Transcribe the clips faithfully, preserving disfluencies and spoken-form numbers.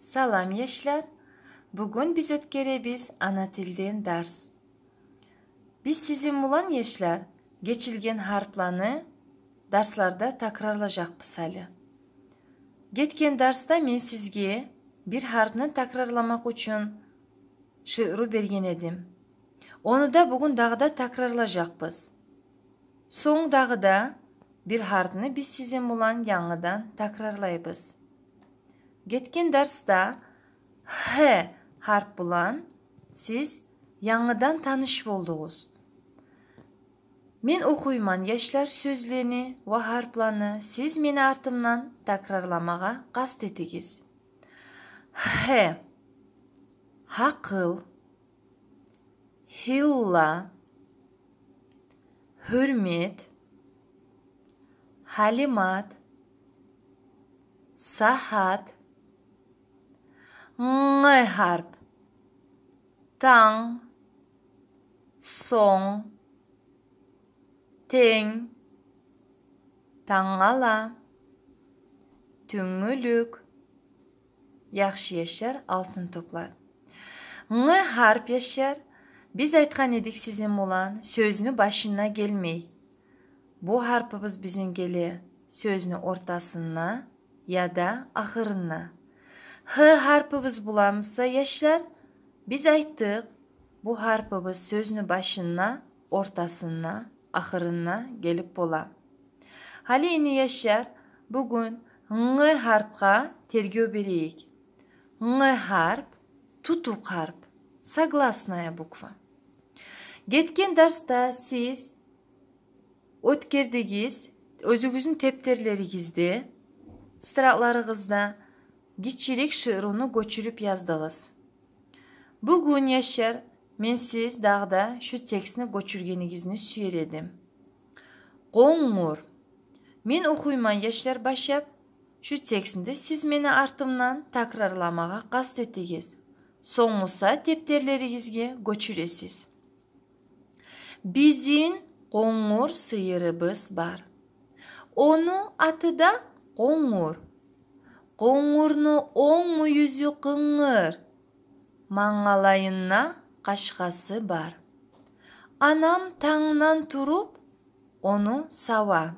Салам, яшлар! Бугюн биз оьтгеребиз ана тилден дарс. Биз сизин булан, яшлар, гечилген гьарпланы дарсларда такрарлажакъбыз гьали. Гетген дарсда мен сизге бир гьарпны такрарламакъ учун шиъру берген эдим. Ону да бугюн дагъы да такрарлажакъбыз. Сонг дагъы да бир гьарпны биз сизин булан янгыдан такрарлайбыз. Гетген дарсда «х» гьарп булан сиз янгыдан таныш болдугъуз. Мен охуйман, яшлар, сёзлени ва гьарпланы, сиз мени артымдан такрарламагъа къаст этигиз. «Х». Гьакъыл. Гьилла. Гьюрмет. Гьалимат. Сагьат. «Ң» гьарп. Танг. Сонг. Тенг. Тангала. Тюнгюлюк. Яхшы, яшлар, алтын топлар. «Ң» гьарп, яшлар, биз айтгъан эдик сизин булан, сёзню башына гелмей. Бу гьарпыбыз бизин геле сёзню ортасына яда ахырына. «Х» гьарпыбыз булан буса, яшлар, биз айтдыкъ, бу гьарпыбыз сёзню башына, ортасына, ахырына гелип бола. Гьали энни, яшлар, бугюн «ң» гьарпгъа тергев берейик. «Ң» гьарп — тутукъ гьарп, согласная буква. Гетген дарсда сиз оьтгердигиз, оьзюгюзню тептерлеригизде, тетрадларыгъызда гиччирек шиъруну гёчюрюп яздыгъыз. Бугюн, яшлар, мен сиз дагъы да шу текстни гёчюргенигизни сюер эдим. Къонгур. Мен охуйман, яшлар, башлап. Шу текстни де сиз мени артымдан такрарламагъа къаст этигиз. Сонг буса тептерлеригизге гёчюресиз. Бизин къонгур сыйырыбыз бар. Ону аты да Къонгур. Къонгурну онг мюйюзю къынгыр, мангалайында къашгъасы бар. Анам тангдан туруп ону сава.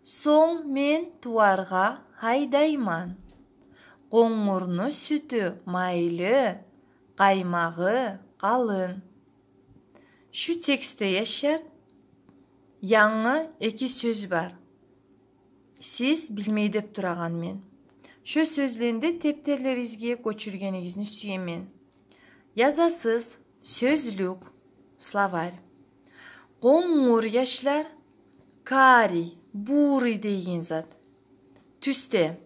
Сонг мен туваргъа гьайдайман. Къонгурну сютю майлы, къаймагъы къалын. Шу текстде, яшлар, янгы эки сёз бар. Сиз билмей деп турагъан мен. Шу сёзлени де тептерлеригизге гёчюргенигизни сюемен. Язасыз: сёзлюк, словарь. Къонгур, яшлар, карий, бурый деген зат. Тюсде.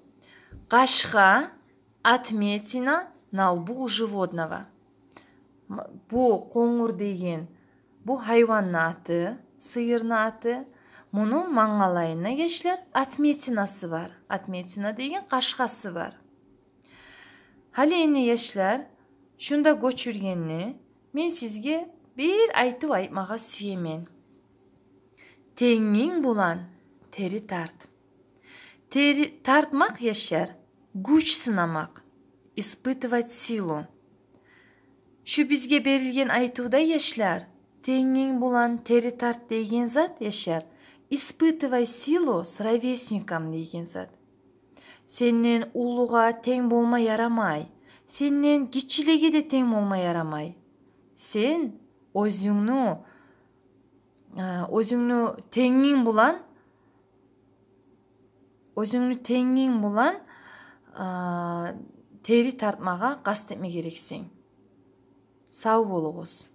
Къашгъа, отметина на лбу у животного. М-, бу къонгур деген, бу гьайванны аты, сыйырны аты. Муну мангалайында, яшлар, отметинасы бар. Отметина деген къашгъасы бар. Гьали энни, яшлар, шунда гёчюргенни мен сизге бир айтыв айтмагъа сюемен. Тенгинг булан тери тарт. Тери тартмакъ, яшлар, гюч сынамакъ, испытывать силу. Шу бизге берилген айтывда, яшлар, тенгинг булан тери тарт деген зат, яшлар, испытывай силу с ровесником деген зат. Сенден уллугъа тенг болма ярамай. Сенден гиччилеге де тенг болма ярамай. Сен оьзюнгню, э, оьзюнгню тенгинг булан, оьзюнгню тенгинг булан, э, тери тартмагъа къаст этме герексен. Сав болугъуз.